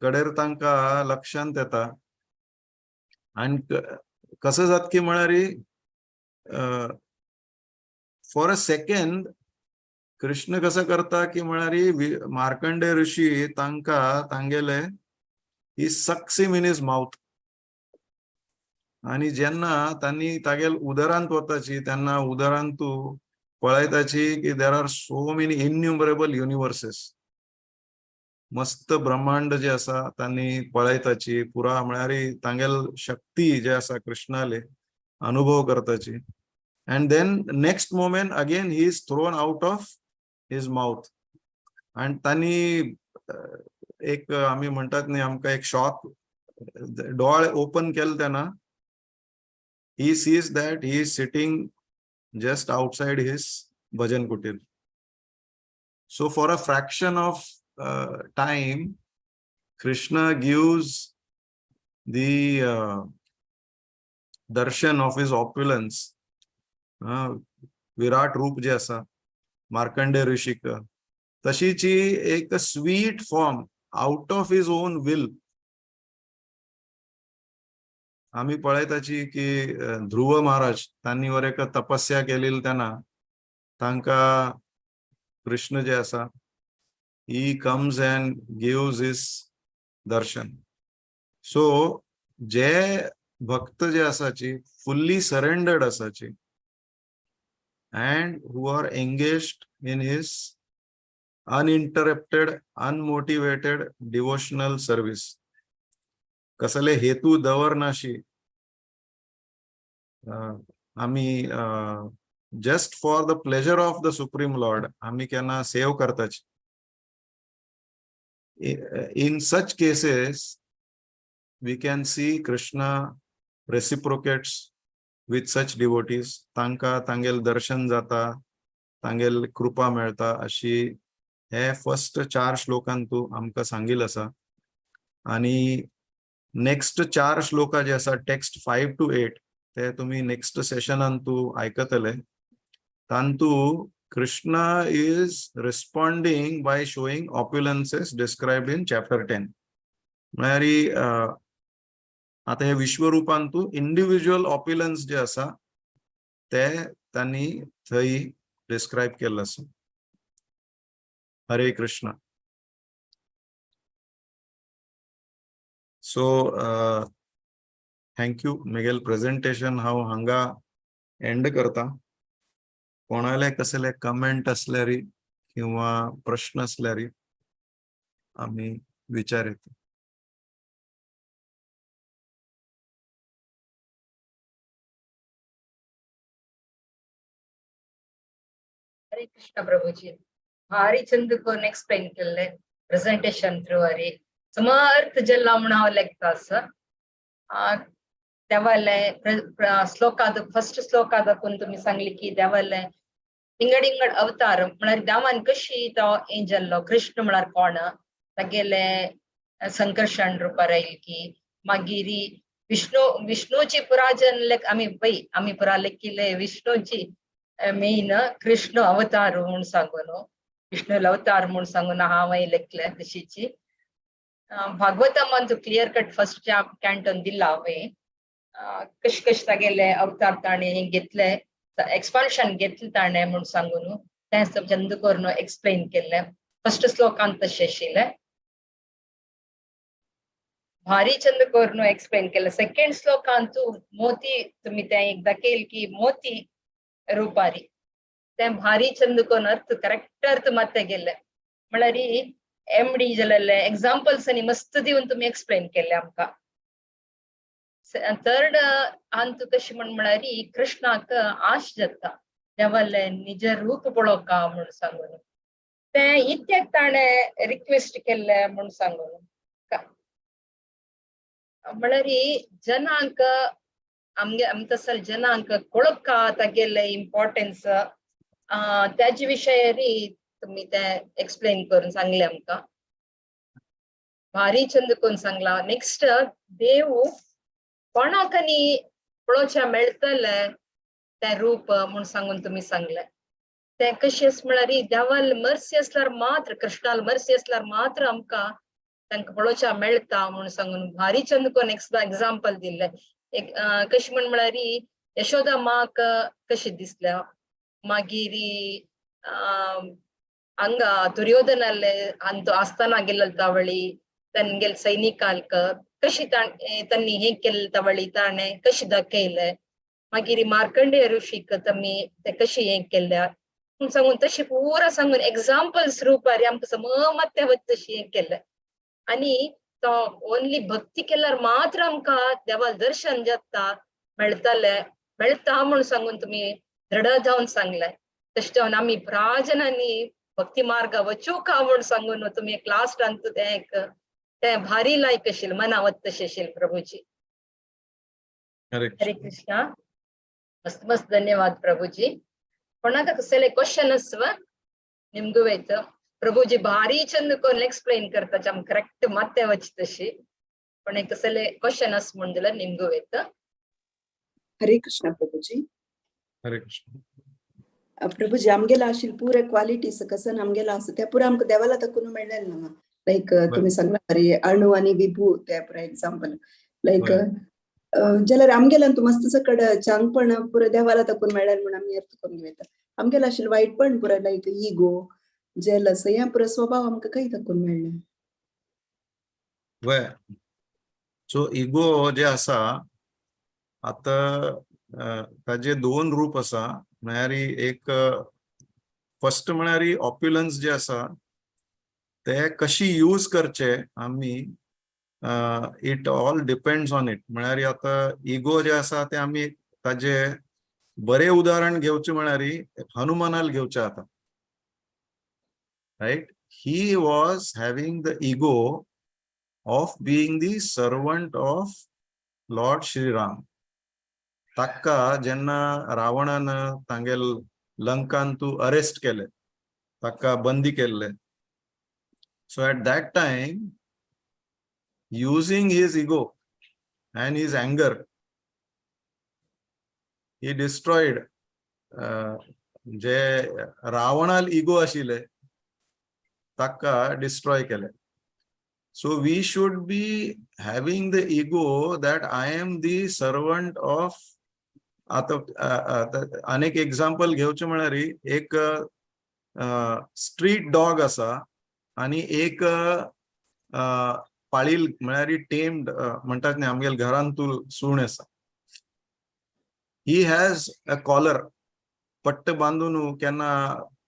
कडेर तांकां लक्षांत येता. आनी कसं जातकी म्हळ्यार फॉर अ सेकंड कृष्ण कसं करता की म्हळ्यार मार्कंडेय ऋषी तांकां तांगेले he sucks him in his mouth. आणि जेन्ना तांणी तागेल उदरांत वताची तेन्ना उदरांतू पळयताची की there are so many innumerable universes. मस्त ब्रह्मांड जे आसा तांणी पळयताची पुरा, म्हळ्यार तांगेल शक्ती जे आसा कृष्णाले अनुभव करताची. And then next moment again he is thrown out of his mouth. आणि तांणी एक आमी म्हणटात न्ही, आमकां एक शॉक, डोळे ओपन केले तेन्ना he sees that he is sitting just outside his bhajan kutir. So for a fraction of time, Krishna gives the darshan of his opulence, Virat रूप जे आसा मार्कंडेय ऋषीक, तशीची एक sweet form out of his own will. आमी पळयताची की ध्रुव महाराज तांणी वर एक तपस्या केलेली तेन्ना तांकां कृष्ण जे आसा he comes and gives his darshan. So जे भक्त जे आसाची फुल्ली सरेंडर्ड आसाची and who are engaged in his uninterrupted, unmotivated devotional service, कसले हेतू दवरनाशी आमी just for the pleasure of the Supreme Lord आमी केन्ना save करताची. In such cases we can see Krishna reciprocates with such devotees. तांकां तांगेल दर्शन जाता, तांगेल कृपा मेळता. अशी हे फर्स्ट चार श्लोकांतू आमकां सांगिल आसा. आणि नेक्स्ट चार श्लोका जे आसा टेक्स्ट 5 to 8 ते तुमी next सेशनांतू आयकतले. तांतू Krishna is responding by showing opulences described in chapter 10. म्हळ्यार आतां हे विश्वरूपांतू इंडिव्हिज्युअल ऑप्युलन्स जे आसा ते तांणी थंय डिस्क्रायब केल्लो आसा. Hare Krishna. So thank you. म्हगेल प्रेझेंटेशन हांव हांगा एंड करता. कोणाले कसले कमेंट असल्यार किंवा प्रश्न असल्यार आमी विचार येता. हरे कृष्ण प्रभुजी. भारी चंद करून एक्सप्लेन केल्ले प्रेझेंटेशन थ्रू. हरी समर्थ जल्ला म्हणून हांव लेखता आसा. देवाले श्लोकाद फर्स्ट श्लोका दाखोवन तुमी सांगली की देवाले इंगड इंगड अवतार म्हळ्यार देवान कशी तो हें जाल्लो, कृष्ण म्हळ्यार कोण, तागेले संकर्षण रुपार आयल की मागीर विष्णू विष्णूची पुराजन लेख आमी पळय आमी पुरा लेखिल्ले विष्णूची मेन कृष्ण अवतार म्हूण सांगून. विष्णूल अवतार म्हूण सांगून हांवें लेखले तशीची. भागवतमान क्लियर कट फर्स्ट कॅन्टोन दिला हांवें, कश कश तागेले अवतार ताणें हें घेतले, एक्सपान्शन घेतले ताणें म्हूण सांगून तें चंद करून एक्सप्लेन केल्लें. फर्स्ट श्लोकांत तशें आशिल्लें, भारी चंद करून एक्सप्लेन केलें. सेकंड श्लोकांतू मोती तुमी तें एक दाखयल की मोती रुपारी, तें भारी चंद करून अर्थ करेक्ट अर्थ मात्ते गेल्ले. म्हळ्यार एमडी जालेले एग्जाम्पल्स आनी मस्त दिवन तुमी एक्सप्लेन केल्ले आमकां. थर्ड अंत कशें म्हण म्हळ्यार कृष्णाक आश जाता देवाले निज रूप पळोवका म्हूण सांगून, तें इत्याक ताणें रिक्वेस्ट केल्लें म्हूण सांगून. म्हळ्यार जनांक आमगे आमकां जनांक कळका तागेले इम्पॉर्टन्स, त्याचे विशयारी तुमी तें एक्सप्लेन करून सांगलें आमकां, भारी चंद करून सांगला. नेक्स्ट देव कोणाक आनी पळोवच्या मेळटलें तें रूप म्हूण सांगून तुमी सांगलें. तें कशें आसा म्हळ्यार देवाल मर्सी आसल्यार मात्र, कृष्णाल मर्सी आसल्यार मात्र आमकां तांकां पळोवच्या मेळटा म्हूण सांगून भारी चंद करून एग्जाम्पल दिल्लें. एक कशें म्हण म्हळ्यार यशोदा माक कशी दिसल्या, मागीर हांगा दुर्योधनाले अंत आस्ताना गेल्ल तावळी तन्गेल सैनिकांक कशी तांणी हें केल्लें तावळी ताणें कशी दाखयलें, मागीर मार्कंडेय ऋषीक तमी ते कशी हें केल्या म्हूण सांगून तशें पुरा सांगून एग्जाम्पल्स रुपारी आमकां समते वत तशी हें केलें. आनी तो ओनली भक्ती केल्यार मात्र आमकां देवा दर्शन जाता मेळटलें, मेळटा म्हूण सांगून तुमी दृढ जावन सांगलें. तशें जावन आमी प्राजनांनी भक्ती मार्ग वचूका म्हूण सांगून तुमी एक लास्ट तें एक तें भारी लायक आशिल्लें, मना वत तशें आशिल्लें प्रभुजी. हरे कृष्णा, मस्त मस्त धन्यवाद प्रभुजी. कोणाक कसले क्वेश्चन आसवा निमगू वयता. प्रभुजी भारी चंद करून एक्सप्लेन करता, आम करेक्ट मात्ते वच तशी. कोणाक कसले क्वेश्चन आस म्हूण जाल्यार निमगू वयता. हरे कृष्णा प्रभुजी. हरे कृष्ण प्रभुजी, आमगेला आशिल्ले पुरे क्वालिटीज कसन आमगेला आसा त्या पुरा आमकां देवाला तकून मेळ्ळें ना. लायक तुमी सांगला अरे अणु आनी विभू ते पुरा एग्जाम्पल लायक जाल्यार आमगेल्यान तूं मस्त सकड चांगपण पुरा देवाला तकून मेळ्ळें म्हूण आमी अर्थ करून घेता. आमगेला आशिल्लें वायटपण पुरा लायक इगो, जेलस, हें पुरा स्वभाव आमकां खंय तकून मेळ्ळें? वय, सो इगो जे आसा आतां ताजे दोन रूप आसा. म्हळ्यार एक फर्स्ट म्हळ्यार ऑप्युलन्स जे आसा ते कशी यूज करचे आमी, it all depends on it. म्हळ्यार आतां इगो जे आसा ते आमी ताजे बरे उदाहरण घेवचे म्हळ्यार हनुमानाल घेवचे आतां, right? He was having the ego of being the servant of Lord Shri Ram. ताका जेन्ना रावणान तांगेल लंकान तू अरेस्ट केले, ताका बंदी केल्ले, so at that time using his ego and his anger he destroyed जे रावणाल इगो आशिल्ले ताका डिस्ट्रॉय केले. So we should be having the ego that I am the servant of. आता अनेक एक्झाम्पल घेवचे म्हळ्यार एक स्ट्रीट डॉग आसा आणि एक पाळील म्हळ्यार टेम्ड म्हणटात न्ही आमगेल घरान तूं सूण आसा. He has a collar, पट्ट बांदून केन्ना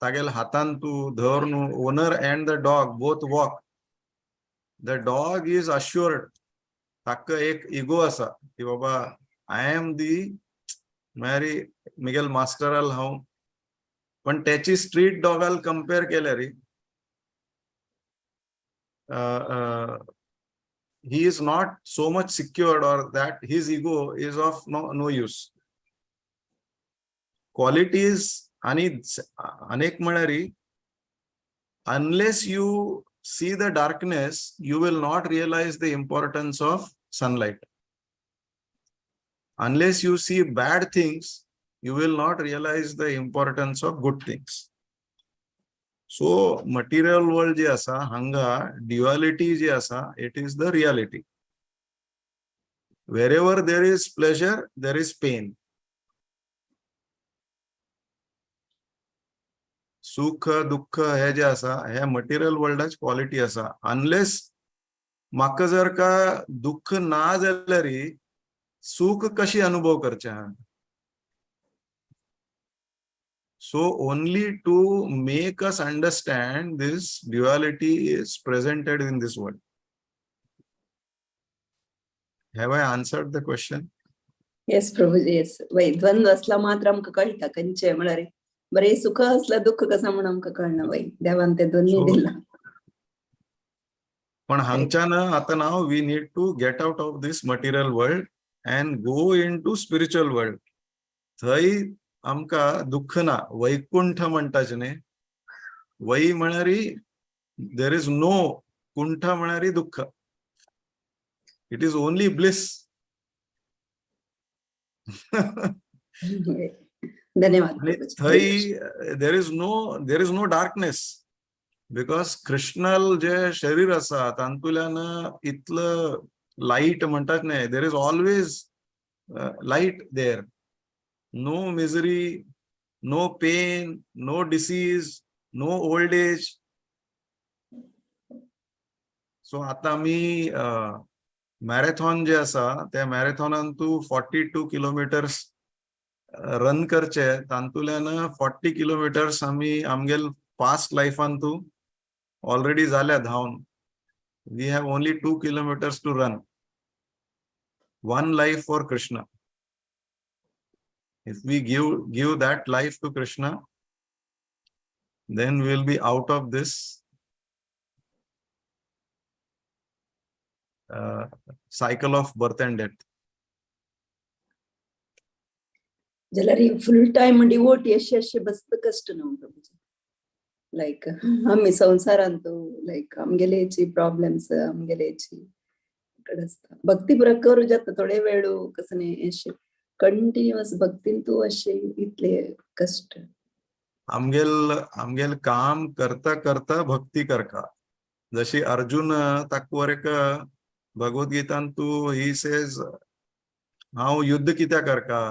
तागेल हातान तूं धर न्हू, owner and the dog both walk, the dog is assured. ताका एक इगो आसा की बाबा I am दी म्हळ्यार मिगेल मास्टराल हांव. पण त्याची स्ट्रीट डॉगाल कंपेअर केल्यार he is not so much secured or that his ego is of no use. Qualities आणि अनेक म्हळ्यार unless you see the darkness, you will not realize the importance of sunlight. Unless you see bad things, you will not realize the importance of good things. So material world जे आसा हांगा duality जी आसा, it is the reality. Wherever there is pleasure there is pain. सुख दुःख हे जे आसा हे मटेरियल वर्ल्डाची क्वालिटी आसा. अनलेस म्हाका जर का दुःख ना जाल्यार सुख कशी अनुभव करचें आहा. So only to make us understand this duality is presented in this world. Have I answered the question? Yes Prabhuji, yes. वय, द्वंद्व असला मात्र आमकां कळटा खंयचे म्हळ्यार बरें सुख असला दुःख कसा म्हणून आमकां कळना. वय, देवान ते दोन्ही दिला. पण हांगच्यान आतां now we need to get out of this material world and go into spiritual world. थंय आमकां दुःख ना. वैकुंठ म्हणटाचे न्ही, वै म्हळ्यार there is no, कुंठ म्हळ्यार दुःख. It is only bliss. वय. धन्यवाद आणि प्रभूजी. थंय there is no darkness, because Krishnal जे शरीर आसा तातूंतल्यान इतलं लाईट म्हणटात न्ही, there is always light there. No misery, no pain, no disease, no old age. So आता आमी मॅरेथॉन जे आसा त्या मॅरेथॉनान तूं 42 किलोमिटर्स रन करचे, तातूंतल्यान 40 किलोमिटर्स आमी आमगेल पास्ट लायफान तूं ऑलरेडी जाल्या धांवन. We have only 2 kilometers to run. One life for Krishna. If we give that life to Krishna, then we will be out of this cycle of birth and death. जाल्यार फुल time devote अशे अशे बसत कष्ट न्हू प्रभुजी. लायक आमी संवसारांत लायक आमगेलेची problems आमगेलेची कड आसता. भक्ती पुरा करू जाता थोडे वेळ, कसं न्ही, अशें कंटिन्युअस भक्तीन तूं अशें इतले कष्ट. आमगेल काम करता करता भक्ती करका. जशी अर्जुन ताकवर एक भगवद्गीतान तू he says, हांव युद्ध कित्याक करका?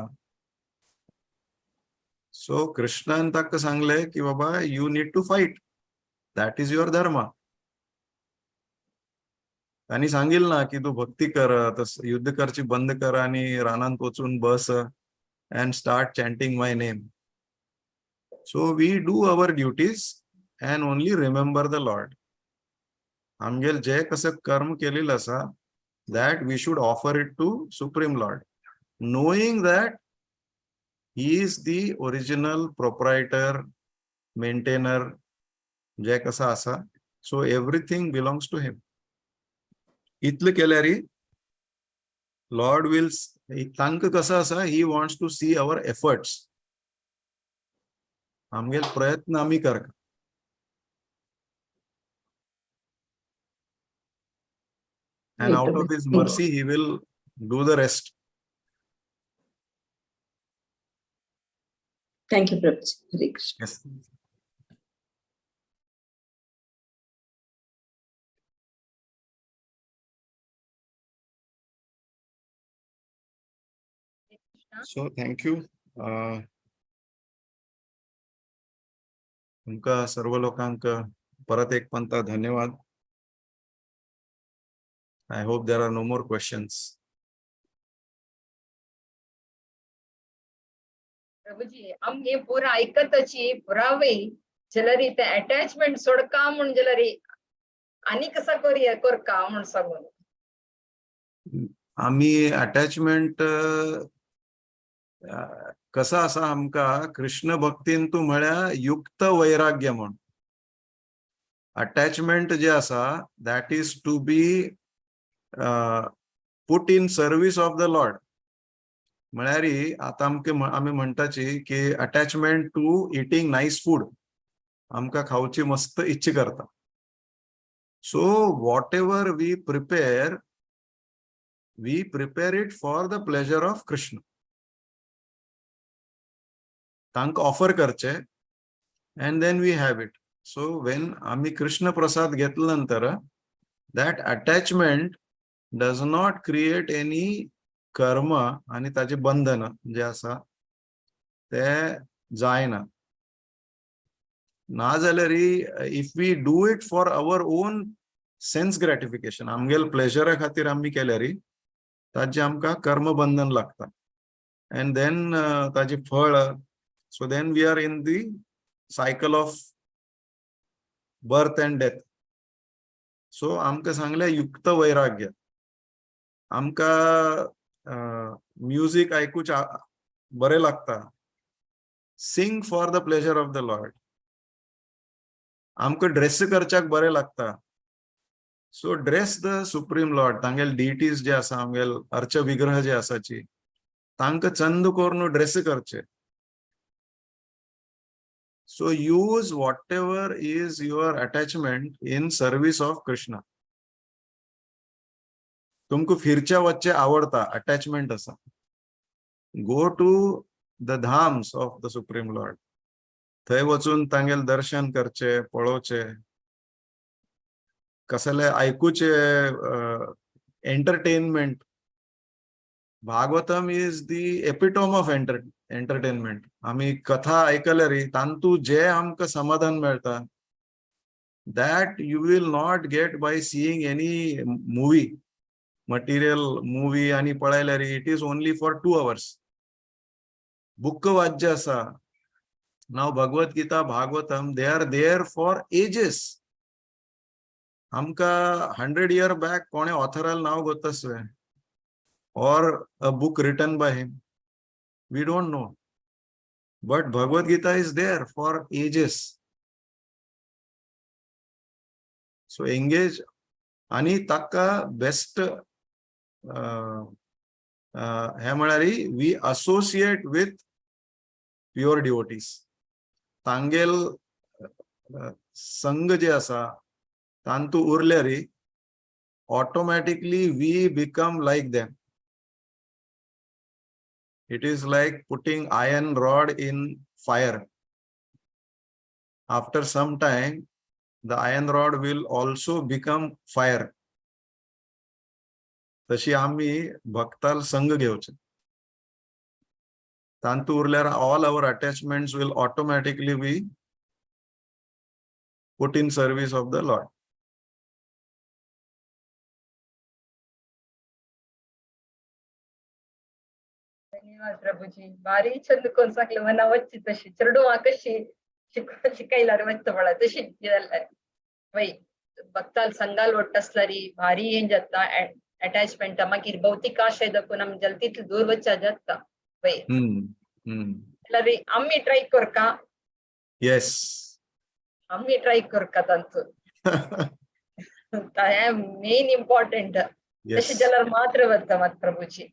सो कृष्णान ताका सांगले की बाबा, you need to fight, that is your dharma. तांणी सांगितलं ना की तू भक्ती कर, तस युद्ध करची बंद कर आणि रानात वचून बस and start chanting my name. So we do our duties and only remember the Lord. आमगेल जे कसं कर्म केलेलं आसा, that we should offer it to Supreme Lord, knowing that he is the original proprietor, maintainer, जे कसं आसा. So everything belongs to him. इतलं केल्यारी lord will, तांकां कसं आसा, he wants to see our efforts. आमगेल प्रयत्न आमी करका. And out of his mercy he will do the rest. Thank you Prabhuji. Hare Krishna. Yes. So thank you. तुमका सर्व लोकांक परत एक पंता धन्यवाद. I hope there are no more questions. Prabhuji, आमगे पुरा ऐकतची पुरावे जाल्यार ते अटॅचमेंट सोडका म्हूण जाल्यार आनी कसा करुया करका म्हूण सांगून. आमी अटॅचमेंट कसं आसा, आमकां कृष्ण भक्तीन तूं म्हळ्यार युक्त वैराग्य म्हण. अटॅचमेंट जे आसा, that is to be put in service of the Lord. म्हळ्यार आतां आमकां आमी म्हणटाची की attachment to eating nice food, आमकां खावची मस्त इच्छा करता. So whatever we prepare, we prepare it for the pleasure of Krishna. तांकां ऑफर करचे and then we have it. So when आमी कृष्ण प्रसाद घेतले नंतर that attachment does not create any karma आणि ताजे बंधन जे आसा ते जायना. ना जाल्यार if we do it for our own sense gratification, आमगेल प्लेजरा खातीर आमी केल्यार ताजें आमकां कर्मबंधन लागता एंड then ताजें फळ. So then we are in the cycle of birth and death. So आमकां सांगलें युक्त वैराग्य. आमकां म्युजीक आयकूच बरें लागता, sing for the pleasure of the lord. आमकां ड्रेस करच्याक बरें लागता, so dress the supreme lord. तांगेल डिटीज जे आसा, आमगेल अर्च विग्रह जे आसाची, तांकां चंद करून ड्रेस करचे. So use whatever is your attachment in service of Krishna. तुमकां फिरच्या वच्चें आवडता, अटॅचमेंट आसा, go to the dhams of the supreme lord. थंय वचून तांगेल दर्शन करचे, पळोवचे, कसले आयकुचे. Entertainment, Bhagavatam is the epitome of entertainment. आमी कथा आयकल्यार तांतू जे आमकां समाधान मेळटा, that you will not get by seeing any movie, material movie. आनी पळयल्यार it is only for 2 hours. Book वाच्य आसा. Now Bhagavad Gita, Bhagavatam, they are there for ages. आमकां 100 year back कोणे ऑथराल नांव गोत आसलें or a book written by him, we don't know. But Bhagavad Gita is there for ages. So engage. आणि ताका best हे म्हळ्यार we associate with pure devotees. तांगेल संग जे आसा तांतू उरल्यार automatically we become like them. It is like putting iron rod in fire. After some time, the iron rod will also become fire. तशी आम्ही भक्ताल संग घेवचे, तांतू उरल्यार all our attachments will automatically be put in service of the lord. धन्यवाद प्रभूजी. भारी चंद कोण सांगले मना वच्ची तशी चेडूं कशी शिकायला वच्च पडा तशी जाल्यार वय भक्ताल संगाल वट्ट आसल्यारी भारी हें जाता अटॅचमेंट. मागीर भौतिक आशय दाखोवन आमी जाल्यार तितले दूर वच्चा जाता वय. जाल्यार आमी ट्राय करका. येस. आमी ट्राय करका तांचो हें मेन इम्पॉर्टंट. तशें जाल्यार मात्र वता मात प्रभूजी.